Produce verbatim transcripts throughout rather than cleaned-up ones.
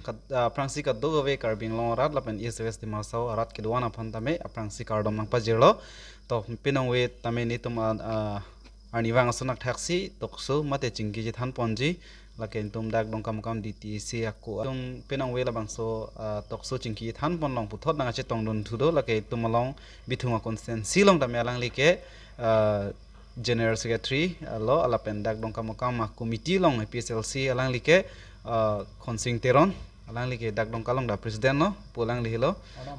Kad-, ah, aphrangsi kadokave Karbi Anglong arat lapen East West Dima Hasao arat kedo-an aphan tame aphrangsi kardom nangpajirlo. To, pinongve tame netum, ah, ah, arnivang ason akthaksi tokso mate chingki chethan ponji, lake netum dak Dongkamukam D T A C ako. Netum pinongve labangso, ah, tokso chingki chethan pon along puthot nangchetongdun thudo, lake netum along Bithung a-constituency along tame alangli ke, ah, General Secretary, ah, lo, lapen dak Dongkamukam a-committee along A P H L C alangli ke, ah, Khonsing Teron, alangli ke dak Dongka along ta president lo, pu alangli helo.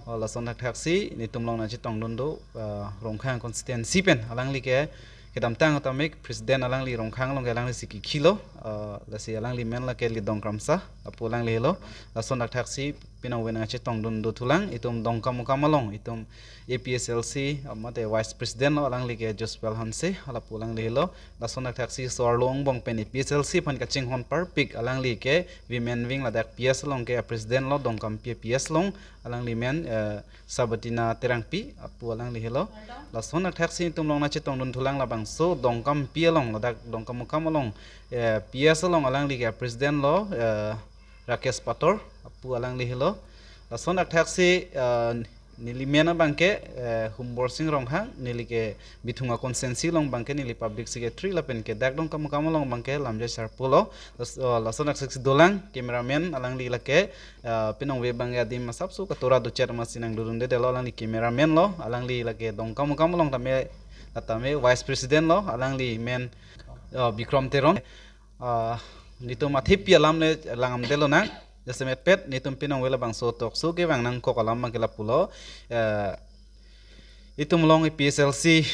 Oh, lason thakthaksi netum along nangchetongdun do, ah, Rongkhang constituency pen alangli ke kedamtang tame president alangli Rongkhang along ke alanglisi kikhi lo, ah, lasi alangli men lake Lidong Kramsa, lapu alangli helo. Lason thakthaksi pinongve nangchetongdun dothulang, itum Dongkamukam along, itum A P H L C, ah, mate vice president lo, alangli ke Jospel Hanse, lapu alangli helo. Lason thakthaksi so-arlo angbong pen A P H L C aphan kachinghon parpik alangli ke women wing ladak P S along ke president lo, Dongkampi P S along, alangli men, eh, Sabatina Terangpi, lapu alangli helo. Lason thakthaksi netum along nangchetongdun thulang labangso Dongkampi along, ladak Dongkamukam along, eh, P S along alangli ke president lo, eh, Rakesh Pator, lapu alangli helo. Lason thakthaksi, eh, neli men abang ke, eh, Humborsing Ronghang, neli ke Bithung a-constituency along abang ke neli public secretary lapen ke dak Dongkamukam along abang ke lamjai sarpo lo. Las-, oh, lason thakthaksi dolang cameraman alangli lake, eh, pinongve abang ke adim asapso katora dochet amatsi nangdodunde detlo, alangli cameraman lo, alangli lake Dongkamukam along tame, tame vice president lo, alangli men, eh, Bikram Teron. Ah, netum athepi alam le langdamde lonang. Jasemet pet netum pinongve labangso tokso kevang nangkok alam abang ke lapulo. Eh, itum along A P H L C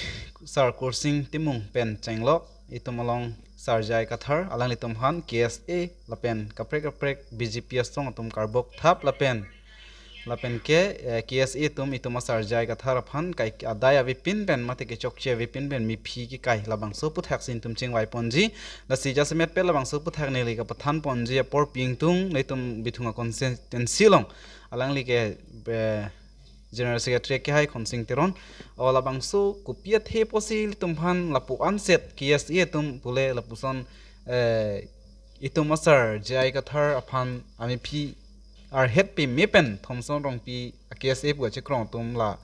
Sar Kursing Timung pen chenglok, itum along Sar J I Kathar, alanglitum aphan K S A lapen kaprek kaprek B J P asong atum karbok thap lapen lapen ke, eh, K S A atum itum a-Sar J I Kathar aphan kai adai avepin pen mate kechokche avepin pen mephi kekai labangso aputhaksi netum chingvai ponji. Lasi jasemet pet labangso aputhak neli kapathan ponji apor pi ingtung, netum Bithung a-constituency along alangli ke, eh, General Secretary kehai Khonsing Teron. O labangso kopi athe pusi ilitum aphan lapu anset K S A atum pule lapuson, eh, itum a-Sar J I Kathar aphan amephi arhet peme pen Thomson Rongpi a-K S A pu achekrong atum la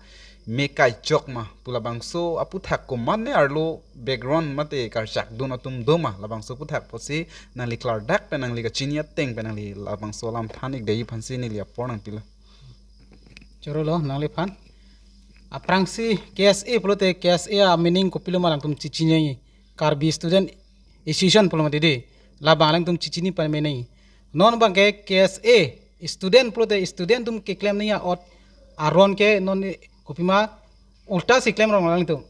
me kaichok ma pu labangso aputhak komane arlo background mate karchakdun atum do ma, labangso aputhak pusi nangli klardak pen nangli kachini ateng pen nangli labangso alam than-ik dei aphansi neli apor nangpilo. Chorolo nangliphan. Aphrangsi K S A pulote K S A a-meaning kopilo ma alangtum chechini, Karbi Student Association pulo mati dei. Labang alangtum chechini pen meaning. Non abang ke K S A student pulote student atum keklem nangji a-ot aron ke non kopima ulta si klem rong alangtum.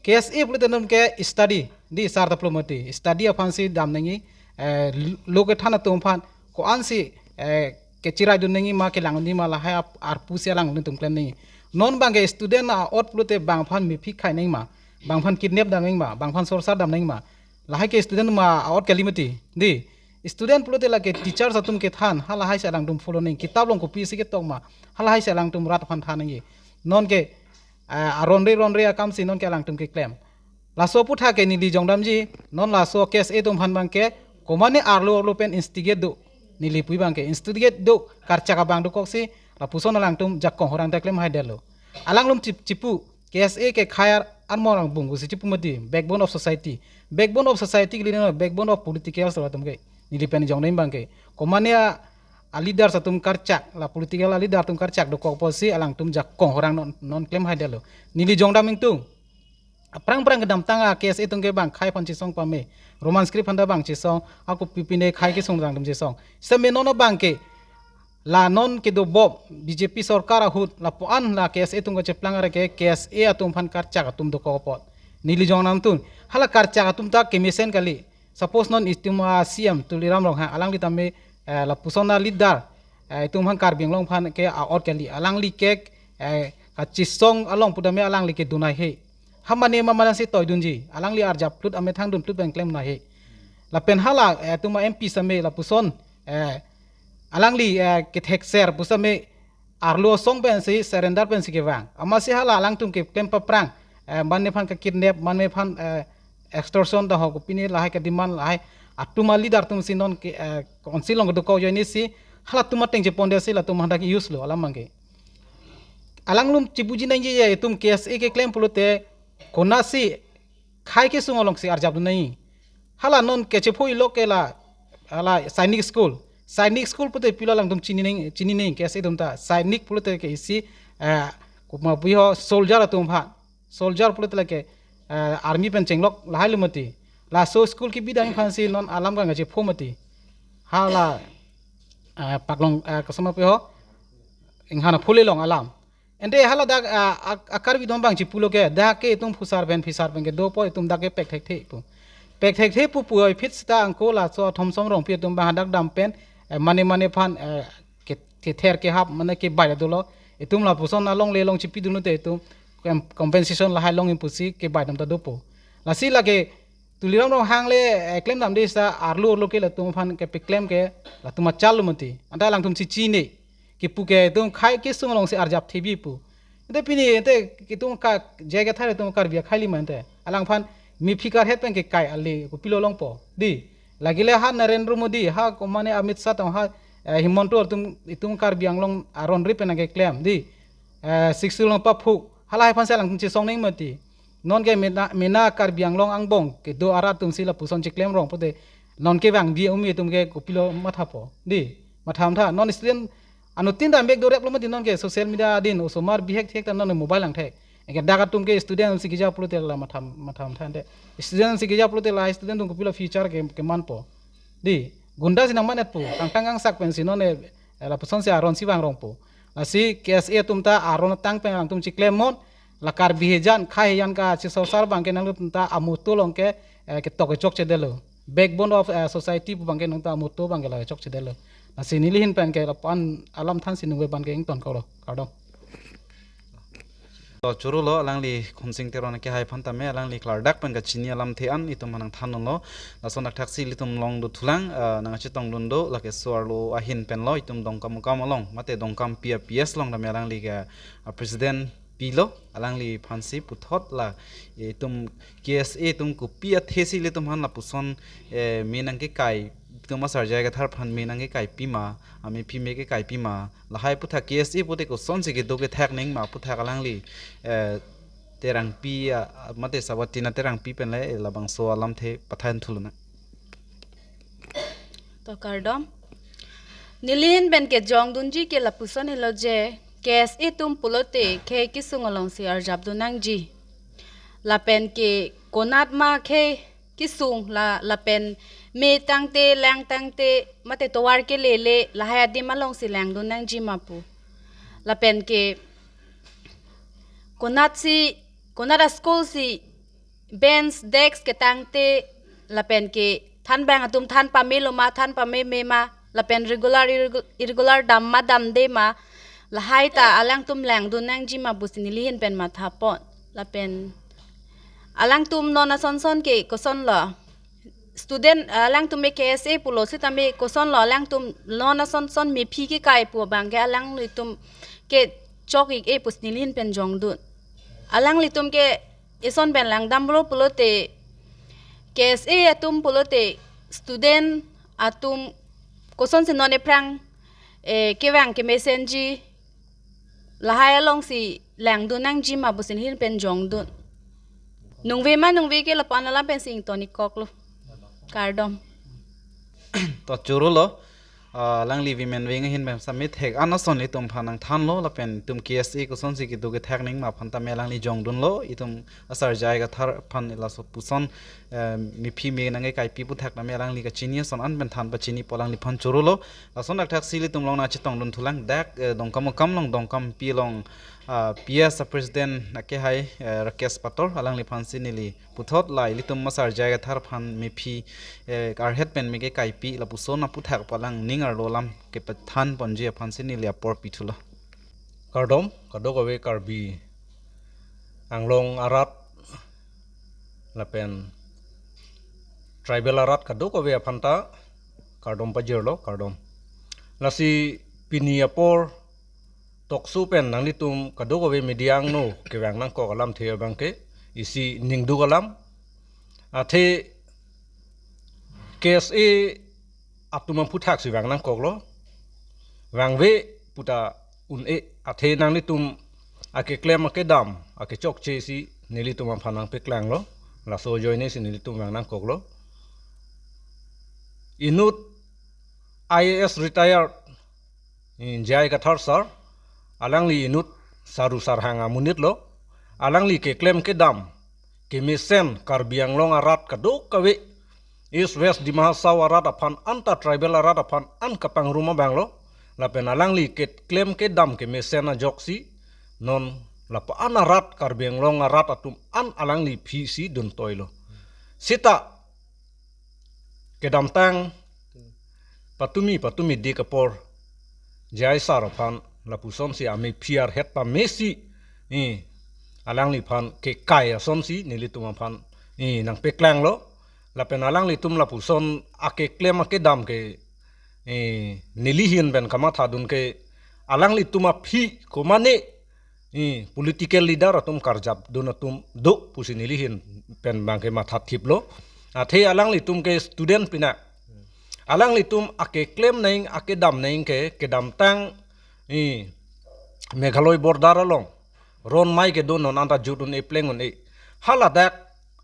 K S A pulote non ke study, dei sar ta pulo mati. Study aphansi dam nangji, eh, lo kethan atum aphan ko-ansi, eh, kechiraidun nangji ma, kelang nangji ma, lahai ap-, arpu si alangtum klem nangji. Non abang ke student a-ot pulote bang aphan mephi khai nangji ma, bang aphan kidnap dam nangji ma, bang aphan sorsar dam nangji ma, lahai ke student ma a-ot kali mati, dei. Student pulote lake teachers atum kethan, halahai si alangtum follow nangji, kitap along kopisi ketok ma, halahai si alangtum rat aphan than nangji. Non ke, ah, aronre ronre akamsi non ke alangtum keklem. Laso aputhak ke neli jongdamji, non laso K S A atum aphan abang ke komane arlo arlo pen instigate do, neli pu abang ke instigate do, karchak abang dokoksi lapuson alangtum jakong horang ta klem haidetlo. Alanglum chip-, chipu, K S A ke khayar anmor angbong pusi chipu mati, backbone of society. Backbone of society ke lino, backbone of political so atum ke. Neli pen jongdam abang ke komane a, a-leaders atum karchak, la political a-leader atum karchak dokok pusi alangtum jakong horang non, non klem haidetlo. Neli jongdam ingtung. Aphrang aphrang kedamtang a-K S A atum ke bang khei aphan chesong pame, Roman script aphan ta bang chesong, ako pipine khei kesung alangtum chesong. Seme non abang ke, la non kedo bop B J P sorkar ahut, lapu-an la K S A atum kacheplang are ke K S A atum aphan karchak atum dokok apot. Neli jongdam ingtung, hala karchak atum ta kemesen kali. Suppose non itum a-C M Tuliram Ronghang, alangli tame, eh, lapuson a-leader, eh, itum aphan Karbi Anglong aphan ke a-ot kali. Alangli ke, eh, kachesong along putame alangli ke dunai he. Hamane ma manasi toidunji. Alangli arjap plut amethang dun plut pen klem nai he. Lapen hala, eh, itum a-M P seme lapuson, eh, alangli, eh, kethekser pusame arlo asong pensi surrender pensi kevang. Amatsi hala alangtum keklem paphrang, eh, mane aphan ke kidnap, mane aphan, eh, extortion ta ho kopine lahai ke demand lahai atum a-leader atumsi non ke, eh, council along dokok ajoine si Halatum ateng chepondet si latum hadak use lo alam abangke. Alanglum chipuji nangji je itum K S A keklem pulote konatsi khei kesung alongsi arjapdun nangji. Hala non kachepho-ilo ke la, la Sainik School. Sainik School pulote pilo alangtum chini nang, chini nang K S A atum ta. Sainik pulote ke isi, eh, komat pu ho, soldier atum aphan. Soldier pulote lake, eh, army pen chenglok lahai lo mati. Laso school kebidam aphansi non alam kangchepho mati. Hala, eh, paklong, eh, koson ma pu ho, inghana phule long alam. Ante hala dak, ah, ak-, a-Karbi atum abang chipulo ke, dak ke itum phusar pen phisar pen ke dopo, itum dak ke pek thekthe pu. Pek thekthe pu puvoiphit seta angko laso Thomsom Rongpi atum abang hadak dam pen, eh, mane mane aphan, eh, ke, kether kehap mane kebai dolo. Itum lapuson alongle along chipidunlo te itum kom-, compensation lahai long pusi kebai dam ta dopo. Lasi lake Tuliram Ronghang le, eh, klemdamde seta arlo arlo ke latum aphan kepaklem ke latum achal lo mati. Anta alangtum si chini. Kipu ke itum khei kesung alongsi arjap thebi pu. Ante pini ante itum ka J I Kathar atum Karbi akhei li ma ante. Alangphan mephi karhet pen kekai ale kopilo longpo. Dei. Lake le ha Narendra Modi, ha komane Amit Shah tong ha, eh, Himanta atum itum Karbi Anglong aron ri pen nangkeklem. Dei. Eh, Sixth Schedule along paphuk. Halahai aphansi alangtum chesong nang mati. Non ke mena, mena Karbi Anglong angbong kedo arat atum si lapuson cheklem rong pulote. Non kevang bi umi atum ke kopilo mathapo. Dei, matham tha. Non student anuttin ta mek dorep lo mati non ke social media adin osomar bihek thek ta non mobile lang thek. Anke dak atum ke student si keja pulote la matham, matham tha ante. Student si keja pulote la student atum kopilo future ke, kemanpo. Dei, gunda si nangmanetpo. Tangtang angsak pensi non e, eh, lapuson si aron si vang rongpo. Lasi K S A atum ta aron tang pen alangtum cheklem mon, la Karbi hejan, khei hejan kachesorsar abangke nangtum ta a-motto along ke, eh, ketok kechokchedetlo. Backbone of, eh, society pu abangke nangtum ta a-motto abangke la kechokchedetlo. Lasi neli ahin pen ke lapu-an alam thansi ningve abangke ingtonkoklo. Kardom. To choro lo alangli Khonsing Teron akehai aphan tame alangli klardak pen kachini alamthe an itum nangthanlo. Lason dakthaksi ilitum along dothulang, eh, nangchetongdun do, lake so-arlo ahin pen lo itum Dongkamukam along, mate Dongkampi a-P S along tame alangli ke, ah, president pilo, alangliphansi puthot la, eh, itum K S A atum kopi athesi ilitum aphan lapuson, eh, me nangkekai, itum asar J I Kathar aphan me nangkekai pima, amephi me kekai pima, lahai aputhak K S A pute kosonsi kedo kethak nangma aputhak alangli, eh, Terangpi, ah, mate Sawatina Terangpi pen le, eh, labangso alamthe pathan thuluna. To kardom. Neli ahin pen kejongdunji ke lapuson helo je, K S A atum pulote khei kesung alongsi arjapdun nangji. Lapen ke konat ma khei kesung la, lapen me tangte, lang tangte, mate tovar kelele, lahai adim alongsi langdun nangji ma pu. Lapen ke konatsi, konat a-school si bench, desk ketangte, lapen ke thanbang atum than pamelo ma, than pameme ma, lapen regular, irregu-, irregular dam ma damde ma, lahai ta alangtum langdun nangji ma pusi neli ahin pen mathapon. Lapen alangtum non asonson ke kosonlo. Student, alangtum me K S A pulo sitame kosonlo alangtum non asonson mephi kekai pu abangke alanglitum kechok-ik-e pusi neli ahin pen jongdun. Alanglitum ke ison pen langdamlo pulote K S A atum pulote student atum kosonsi non ephrang, eh, kevang kemesenji lahai alongsi langdun nangji ma pusi neli ahin pen jongdun. Ningve ma ningve ke lapu-an alam pensi ingtonikoklo. Kardom. To choro lo. Ah, alangli women wing ahin pen sami thek an ason itum aphan nangthanlo lapen itum K S A kosonsi kedo kethak nangma aphan tame alangli jongdunlo, itum asar J I Kathar aphan laso puson, eh, mephi me nangkekaipi aputhak tame alangli kachini ason an pen than pachinipo, alangliphan choro lo. Lason dakthaksi ilitum along nangchetongdun thulang dak, eh, Dongkamukam along Dongkampi along, ah, P S a-president akehai, eh, Rakesh Pator alangliphansi neli puthot la ilitum asar J I Kathar aphan mephi, eh, arhet pen me kekaipi lapuson aputhak pu alang ning arlo alam kepathan ponji aphansi neli apor pithulo. Kardom, kadokave Karbi Anglong arat lapen tribal arat kadokave aphan ta kardom pajirlo, kardom. Lasi pini apor tokso pen nanglitum kadokave media angno kevang nangkok alamthe abangke isi ningduk alam. Athe K S A atum aphuthaksi vang nangkoklo. vangve puta un-e, athe nanglitum akeklem akedam akechokche si nelitum aphan nangpaklanglo, laso ajoine si nelitum vang nangkoklo. Inut I A S retired, eh, J I Kathar sir, alangli inut saru sarhang amonit lo, alangli keklem kedam kemesen Karbi Anglong arat kadokave, East West Dima Hasao arat aphan anta, tribal arat aphan an kapangrum abanglo, lapen alangli keklem kedam kemesen ajoksi non lapu-an arat, Karbi Anglong arat atum an alangli aphi si duntoilo. Seta kedamtang patumi patumi dik apor J I sir aphan lapusonsi amephi arhet pamesi, eh, alangliphan kekai asonsi nelitum aphan, eh, nangpaklanglo. Lapen alanglitum lapuson akeklem akedam ke, eh, nelihin pen kamathadun ke alanglitum aphi komane, eh, political leader atum karjapdun atum do pusi nelihin pen abangke mathathiplo. Athe alanglitum ke student pina, alanglitum akeklem nang akedam nang ke kedamtang, eh, Meghalaya border along ron mai kedo, non anta jut un-e pleng un-e. Haladak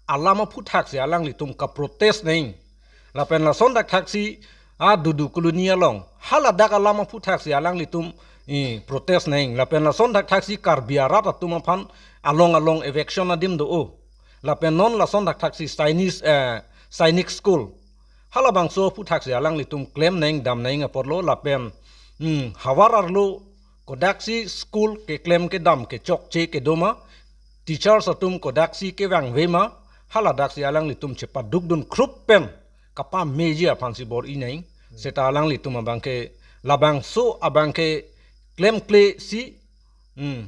alam aphuthaksi alanglitum kaprotest nang. Lapen lason thakthaksi a Dudu Colony along haladak alam aphuthaksi alanglitum, eh, protest nang. Lapen lason thakthaksi Karbi arat atum aphan along along eviction adim do-o. Lapen non lason thakthaksi Chinese, eh, Sainik School, halabangso aphuthaksi alanglitum klem nang dam nang aporlo. Lapen, hmm, havar arlo kodaksi school keklem kedam kechokche kedo ma, teachers atum kodaksi kevangve ma, haladaksi alanglitum chepadukdun khrup pen kapameji aphansi bor-i nang. Seta alanglitum abangke labangso abangke klemkle si, hmm,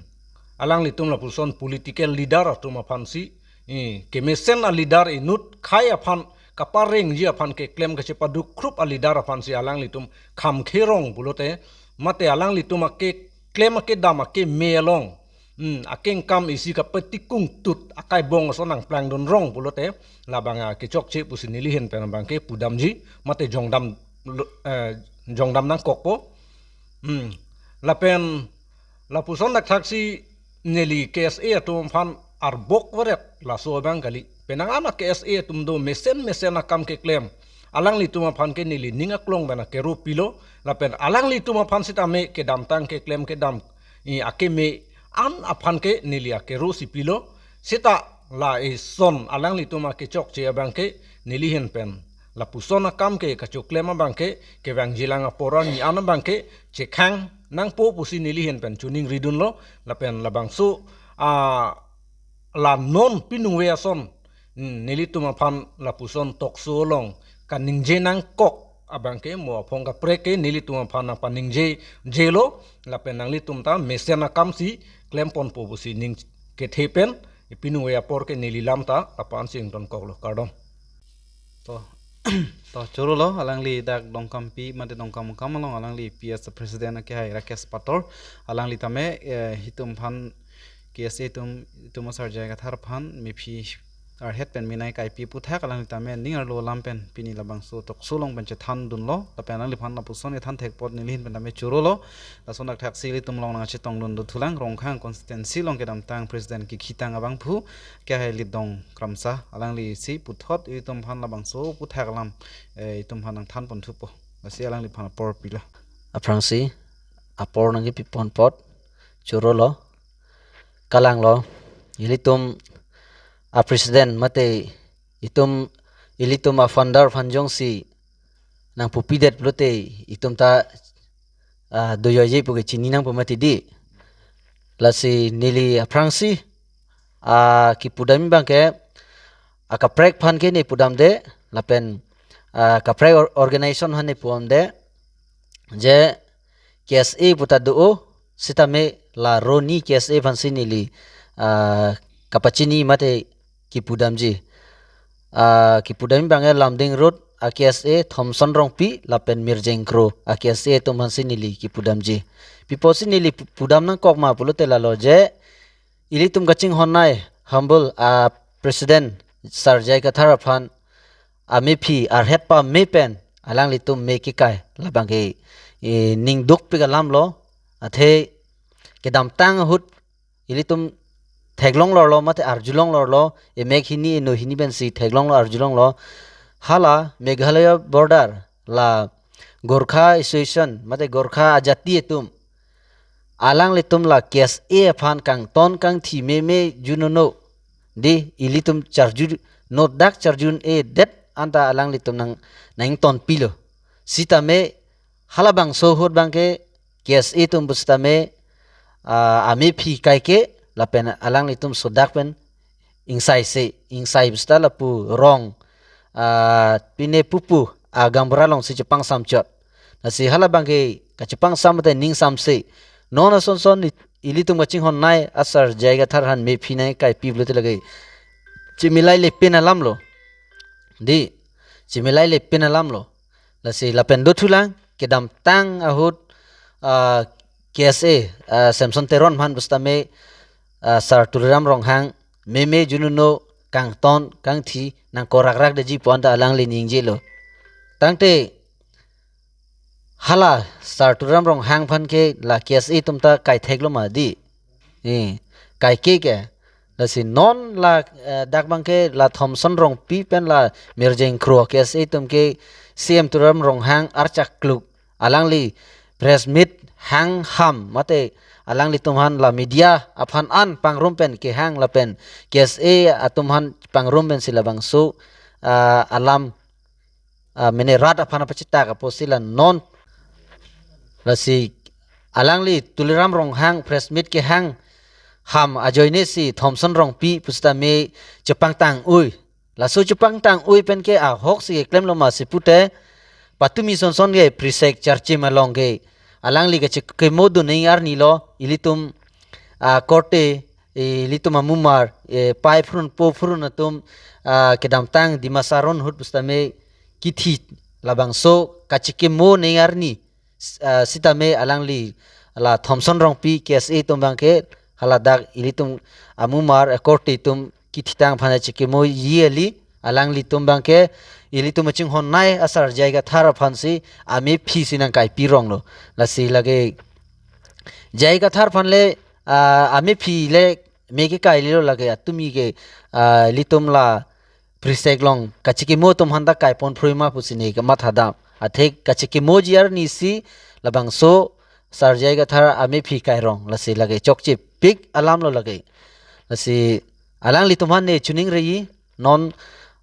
alanglitum lapuson political leader atum aphansi, eh, kemesen a leader inut khei aphan kaparengji aphan keklem kachepaduk khrup a leader aphansi alanglitum kham kherong pulote, mate alanglitum akeklem akedam akeme along, hmm, akengkam isi kapetikung tut akai bong ason nangplangdun rong pulote, labang akechokche pusi nelihin pen abangke pudamji, mate jongdam lo-, eh, jongdam nangkokpo. Hmm. Lapen lapuson thakthaksi neli K S A atum aphan arbok varet laso abang kali. Penang an a K S A atum do mesen mesen akam keklem. Alanglitum aphan ke neli ning aklong pen akero pilo. Lapen alanglitum aphan sitame kedamtang keklem kedam, eh, akeme an aphan ke neli akero si pilo. Seta la eson alanglitum akechokche abangke nelihin pen lapuson akam ke kachoklem abangke kevangjilang apor arni an abangke chekhang nangpo pusi nelihin pen choningridunlo. Lapen labangso a la non piningve ason, hmm, nelitum aphan lapuson talk show along kaningje nangkok abangke mo aphong kaprek ke nelitum aphan nangpaningje jelo. Lapen nanglitum ta mesen akamsi klemponpo pusi ning kethe pen piningve apor ke neli lam ta lapu-ansi ingtonkoklo, kardom. To, to chorolo, alangli dak Dongkampi mate Dongkamukam along alangli P S president akehai Rakesh Pator, alangli tame, eh, itum aphan K S A atum, itum asar J I Kathar aphan mephi arhet pen menei kaipi aputhak alangli tame ning arlo alam pen pini labangso talk show along pen chethandunlo, lapen alangliphan lapuson ethan thekpot nelihin pen tame chorolo. Lason thakthaksi ilitum along nangchetongdun dothulang, Rongkhang constituency along kedamtang president kekhitang abangphu akehai Lidong Kramsa, alanglisi puthot ilitum aphan labangso aputhak alam, eh, itum aphan nangthanponthupo. Lasi alangliphan apor pilo. Aphrangsi apor nangkepiponpot, chorolo, kalanglo, ilitum a president mate itum, ilitum a founder aphan jongsi nangpupidet pulote itum ta, ah, dojoije puke chini nangpo mati di. Lasi neli aphrangsi, ah, kipudam abangke, ah, kaprek aphan ke ne pudamde, lapen, ah, kaprek or-, organization aphan ne pudamde, je K S A puta do-o, sitame la roni K S A aphansi neli, ah, kapachini mate kipudamji. Ah, kipudam abangke Lumding Road a K S A, Thomson Rongpi lapen Mirjeng Kro a K S A atum aphansi neli kipudamji. Pi apotsi neli pu-, pudam nangkok ma pulote lalo je, ilitum kachinghon nei humble a president Sar J I Kathar aphan amephi arhet pame pen alanglitum me kekai labangke eh, ning dukpik alam lo, athe kedamtang ahut ilitum theklong lorlo, mate arjulong lorlo, emek hini, eno hini pensi theklong lo, arjulong lo. Hala Meghalaya border la Gorkha Association, mate Gorkha ajati atum, alanglitum la K S A aphan kangton kangthi meme junono, dei, ilitum charju, nodak charju-un-edet anta alanglitum nang, nangtonpilo. Sitame halabangso ahut abangke K S A atum pusitame, ah, amephi kaike lapen alanglitum sodak pen ingsaise, ingsai pusita lapu rong, ah, pine pupu, ah, gaonbura alongsi chepangsamchot. Lasi halabangke kachepangsam ate ningsamse. Non asonson i-, ilitum kachinghon nai asar J I Kathar aphan mephi nangkaipi pulote lake chimilai le pen alam lo. Dei, chimilai le pen alam lo. Lasi lapen dothulang, kedamtang ahut, ah, K S A, ah, Samson Teron aphan pusitame, ah, Sar Tuliram Ronghang meme junono kangton kangthi nangkorakrak detji pu anta alangli ningjelo. Tangte hala Sar Tuliram Ronghang aphan ke la K S A atum ta kaitheklo ma, dei? Eh, kaike ke. Lasi non la, eh, dak abangke la Thomson Rongpi pen la Mirjeng Kro K S A atum ke C M Tuliram Ronghang archak kluk alangli press meet hang ham, mate alanglitum aphan la media aphan an pangrum pen kehang lapen K S A atum aphan pangrum pensi labangso, ah, alam, ah, mene rat aphan apachitak apotsi la non. Lasi alangli Tuliram Ronghang press meet kehang ham ajoinesi Thomson Rongpi pusitame chepangtang-ui. Laso chepangtang-ui penke ahoksi klemlo masi pute, patumi sonson ke prisek charchim along ke alangli kachekimo dun nangji arni lo, ilitum, ah, korte, ilitum amumar, eh, pai phurun po phurun atum, ah, kedamtang Dimasa aron ahut pusitame kithi labangso kachekimo nangji arni, s-, ah, sitame alangli la Thomson Rongpi K S A atum abangke haladak ilitum amumar, eh, korte atum kithitang aphan chekimoji kali, alanglitum abangke ilitum kachinghon nai asar J I Kathar aphansi amephisi nangkaipi ronglo. Lasi lake J I Kathar aphan le, ah, amephi le meke kaililo, lake atumi ke, ah, ilitum la prisek along kachekimo atum aphanta kaipon phrui ma pusi ne kamathadam. Athe kachekimoji arnisi labangso Sar J I Kathar amephi kairong, lasi lake chokchepik alam lo lake. Lasi alanglitum aphan ne choningri non,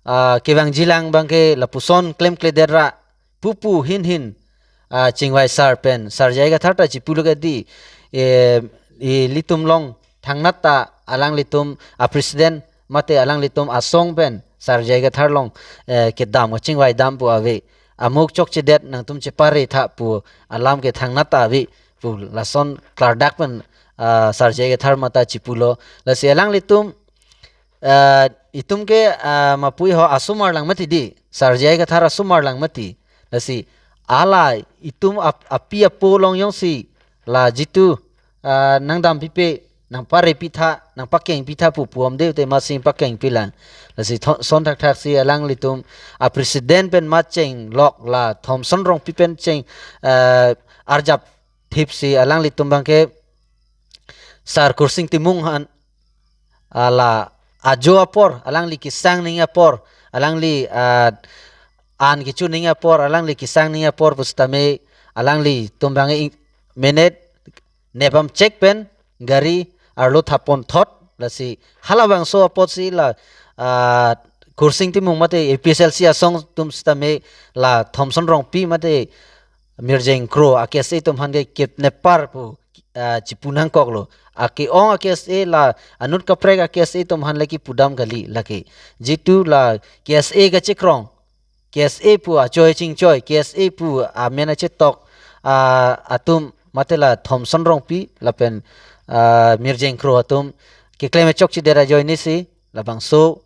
ah, kevangjilang abangke lapuson klemkledet ra pupu hin hin, ah, chingvai sar pen, Sar J I Kathar ta chipulo ke dei, eh, ilitum along thangnat ta alanglitum a president mate alanglitum asong pen Sar J I Kathar along, eh, kedam kachingvai dam pu ave. Amuk chokchedet nangtum chepare tha pu alam ke thangnat ta ave pu lason klardak pen, ah, Sar J I Kathar mata chipulo. Lasi alanglitum, ah, itum ke, ah, mapui ho asomar lang mati dei, Sar J I Kathar asomar lang mati. Lasi hala itum ap-, api apo along jongsi la jitu, ah, nangdam pipe, nangpare pitha, nangpakeng pitha pu puom dei te masi pakeng pilang. Lasi tho-, son thakthak si alanglitum a president pen ma chenglok, la Thomson Rongpi pen cheng, ah, arjap thipsi alanglitum abangke Sar Kursing Timung aphan, ah, la ajo apor, alangli kesang nangji apor, alangli, ah, an kecho nangji apor, alangli kesang nangji apor pusitame alanglitum abang ing-, minute nepam chek pen gari arlo thapon thot, lasi halabangso apotsi la, ah, Kursing Timung mate A P H L C asong atum sitame la Thomson Rongpi mate Mirjeng Kro a K S A atum aphan ke kidnapper pu, ah, chipu nangkoklo. Ake-ong a K S A la anut kaprek a K S A atum aphan le kipudam kali lake. Jitu la K S A kachekrong, K S A pu achoi chingchoi, K S A pu amen achetok, ah, atum mate la Thomson Rongpi lapen, ah, Mirjeng Kro atum keklem chokchedet ajoinesi labangso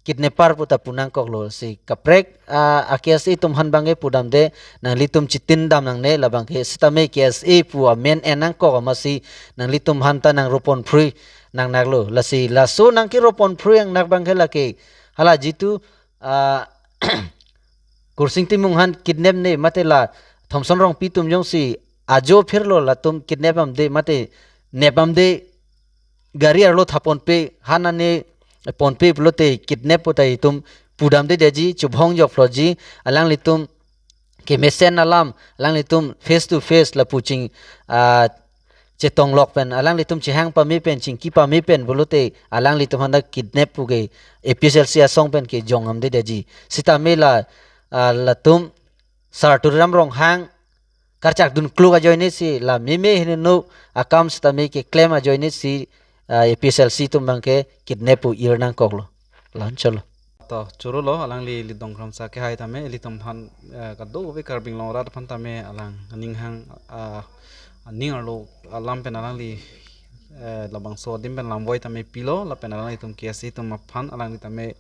kidnapper pu ta pu nangkoklo. Si kaprek, ah, a K S A atum aphan abangke pudamde, nanglitum chitin dam nangne, labangke sitame K S A pu amen en nangkok amatsi nanglitum aphanta nang ropon phrui nangnaklo. Lasi laso nangkeropon phrui nangnak abangke lake hala jitu, ah, Kursing Timung aphan kidnap ne mate la Thomson Rongpi atum jongsi ajo phirlo latum kidnap damde mate nep damde gari arlo thaponpe, han ane ponpe pulote kidnap pu ta itum pudamdedetji, chubhong jokphlotji, alanglitum kemesen alam, alanglitum face to face lapu ching, ah, chetonglok pen, alanglitum chehang pame pen, chingki pame pen pulote alanglitum aphan ta kidnap pu ke A P H L C asong pen kejong damdedetji. Sitame la, ah, latum Sar Tuliram Ronghang karchak dun kluk ajoinesi la meme hinino akam sitame keklem ajoinesi, ah, A P H L C atum abangke kidnap pu ir nangkoklo. La-an cholo. To, chorolo, alangli Lidong Kramsa kehai tame, ilitum aphan, eh, kadokave Karbi Anglong arat aphan tame alang aning hang, ah, aning arlo alam pen alangli, eh, labangso adim pen lamvoi tame pilo, lapen alanglitum K S A atum aphan alangli tame,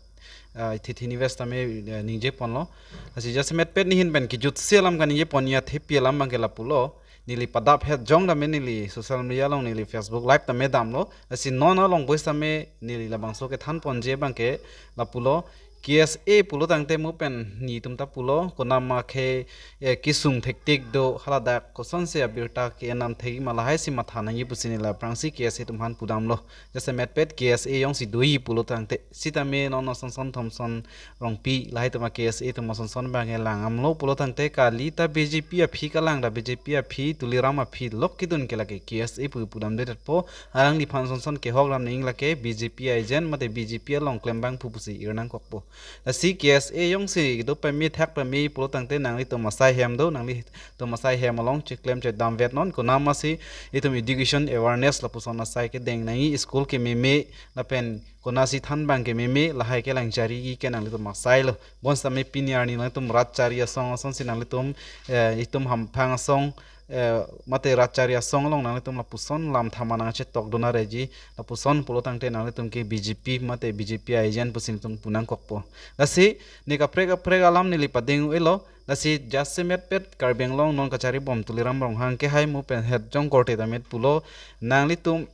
eh, Thithinivas tame, eh, ningjeponlo. Lasi jasemetpet nehin pen kejutsi alam kaningjeponji athepi alam abangke lapulo. Neli padap het jong tame neli social media along neli Facebook live tame damlo. Lasi non along bois tame neli labangso kethanponji abangke lapulo. K S A pulo tangte mo pen netum ta pulo. Konama ke, eh, kesung thektik do haladak kosonsi abirta ke-en nam thekji ma lahaisi matha nangji pusi neli aphrangsi K S A atum aphan pudamlo. Jasemetpet K S A jongsi doji pulo tangte. Sitame non ason son Thomson Rongpi lahai atum a K S A atum ason son abangke lang damlo pulo tangte kali ta B J P aphi kalang ta B J P aphi Tuliram aphi lok kedun ke lake K S A pu pudamdedetpo. Alangliphan ason son kehok dam ning lake B J P agent mate B J P along klem abangphu pusi ir nangkokpo. Lasi K S A jongsi kedo pame thak pame pulo tangte nanglitum asai hem do, nanglitum asai hem along cheklem chedamvet non, konamasi itum education awareness lapuson asai kedeng nangji, school kememe lapen konasi than abangke meme lahai kelang chariji ke nanglitum asailo. Bonsitame pini arni nanglitum rat chari asong asonsi nanglitum, eh, itum hamphang asong, eh, mate rat chari asong along nanglitum lapuson lam thama nangchetokdun areji, lapuson pulo tangte nanglitum ke B J P mate B J P agent pusi nelitum pu nangkokpo. Lasi ne kaprek kaprek alam neli padeng-elo, lasi jasemetpet Karbi Anglong non kacharibom Tuliram Ronghang kehai mo pen het jong korte tame pulo, nanglitum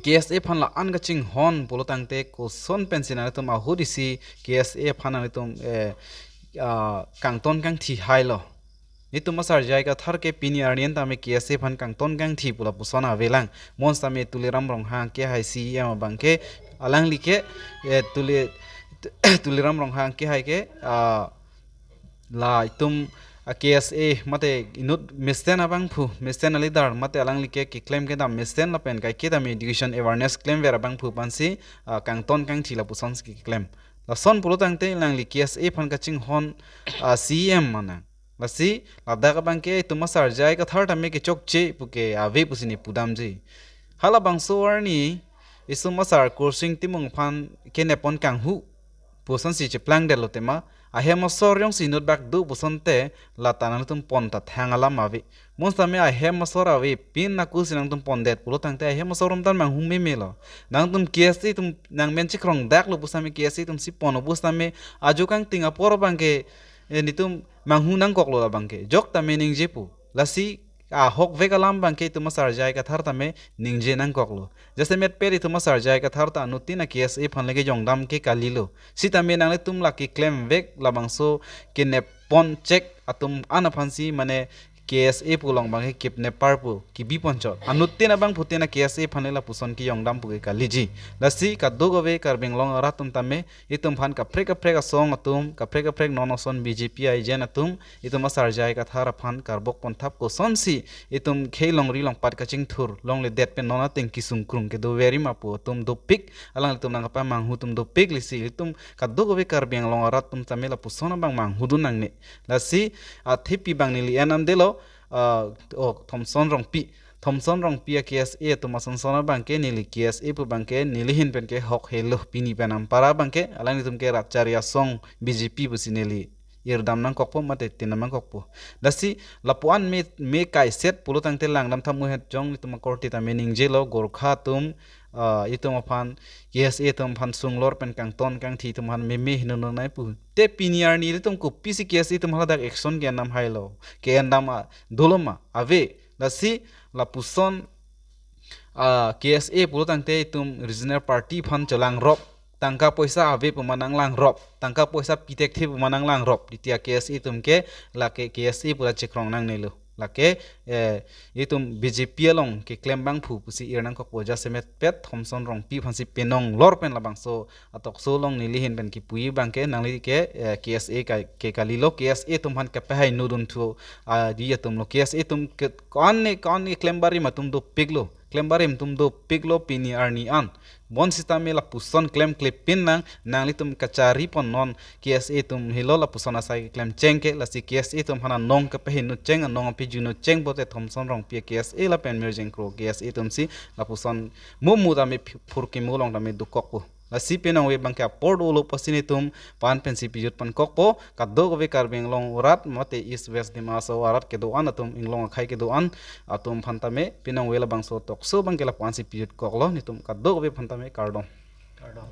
K S A aphan la-an kachinghon pulo tangte koson pensi nanglitum ahut isi K S A aphan nanglitum, eh, ah, kangton kangthi hailo. Netum asar J I Kathar ke pini arni an tame K S A aphan kangton kangthi pu lapuson avelang. Bonsitame Tuliram Ronghang kehai C E M abangke alangli ke, eh, Tuli, Tuliram Ronghang kehai ke, ah, la itum a K S A mate inut mesen abangphu, mesen a leader mate alangli ke keklem kedam mesen lapen kaiketa me education awareness klemver abangphu aphansi, ah, kangton kangthi lapusonsi keklem. Lason pulo tangte alangli K S A aphan kachinghon, ah, C E M ma nang. Lasi ladak abangke itum asar J I Kathar tame kechokche puke ave pusi ne pudamji. Halabangso arni itum asar Kursing Timung aphan kenepon kanghu pusonsi cheplangdetlo tema, ahem asor jongsi inut bak do puson te, lata nangtum pon ta thang alam ave. Bonsitame ahem asor avepin naku si nangtum pondet pulo tangte ahem asor atum ta manghu memelo. Nangtum K S A atum nangmen chikrong daklo pusitame K S A atumsi ponlo pusitame ajo kangting apor abangke, eh, netum manghu nangkoklo labangke. Jok tame ningjepo. Lasi ahokvek alam abangke itum asar J I Kathar tame ningje nangkoklo. Jasemetpet itum asar J I Kathar ta anuttin a K S A aphan le kejongdam ke kalilo. Sitame nanglitum la keklemvek labangso kenepon chek atum an aphansi mane K S A pu along abangke kidnapper pu kebiponchot. Anuttin abangphutin a K S A aphan le lapuson kejongdam pu ke kaliji. Lasi kadokave Karbi Anglong arat atum tame itum aphan kaprek kaprek asong atum, kaprek kaprek non ason B J P agent atum, itum asar J I Kathar aphan karbok ponthap kosonsi itum khei longri longpat kachingthur, longledet pen non ateng kesung krung kedoverji ma pu atum dopik, alanglitum nangkapamanghu atum dopik lasi itum kadokave Karbi Anglong arat atum tame lapuson abang manghudun nangne. Lasi athepi abang neli en damdelo, ah, o Thomson Rongpi. Thomson Rongpi a K S A atum ason son abangke neli K S A pu abangke neli ahin pen ke hok helo pini pen ampara abangke alanglitum ke rat chari asong B J P pusi neli irdam nangkokpo mate tin nangkokpo. Lasi lapu-an me, me kaiset pulo tangte langdam thamu het jong itum akorte tame ningjelo Gorkha atum, ah, itum aphan, K S A atum aphan sunglor pen kangton kangthi itum aphan meme hinonoi pu. Te pini arni itum kopisi K S A atum haladak action ke-en dam hailo. Ke-en dam a, dolo ma, ave. Lasi lapuson, ah, K S A pulo tangte itum regional party aphan chelangrop tangka poisa ave pu ma nanglangrop, tangka poisa pi thekthe pu ma nanglangrop. Titi a K S A atum ke lake K S A pura chekrong nangnelo. Lake, eh, itum B J P along keklem abangphu pusi ir nangkokpo, jasemet pet Thomson Rongpi aphansi penong lor pen labangso atokso along neli ahin pen kipuji abangke nangli ke, eh, K S A ka, ke kalilo, K S A atum aphan kapahai nudun thu, ah, di atumlo. K S A atum ke ko-an ne, ko-an ne klem barim atum dopiklo. Klem barim atum dopiklo pini arni an. Bonsitame lapuson klemkle pin nang, nanglitum kachari pon non K S A atum helo lapuson asai keklem cheng ke, lasi K S A atum aphan anong kapahai nu cheng, anong apiju nu cheng pote Thomson Rongpi K S A lapen Mirjeng Kro K S A atumsi lapuson mumu tame phi-, phurkimo along tame dokokpo. Lasi penang ave abangke apor dolo pusi nelitum aphan pensi pajut pankokpo, kadokave Karbi Anglong arat mate East West Dima Hasao arat kedo-an atum, inglong akhei kedo-an atum aphan tame penang ave labangso tokso abangke lapu-ansi pajutkoklo, nelitum kadokave aphan tame kardom. Kardom.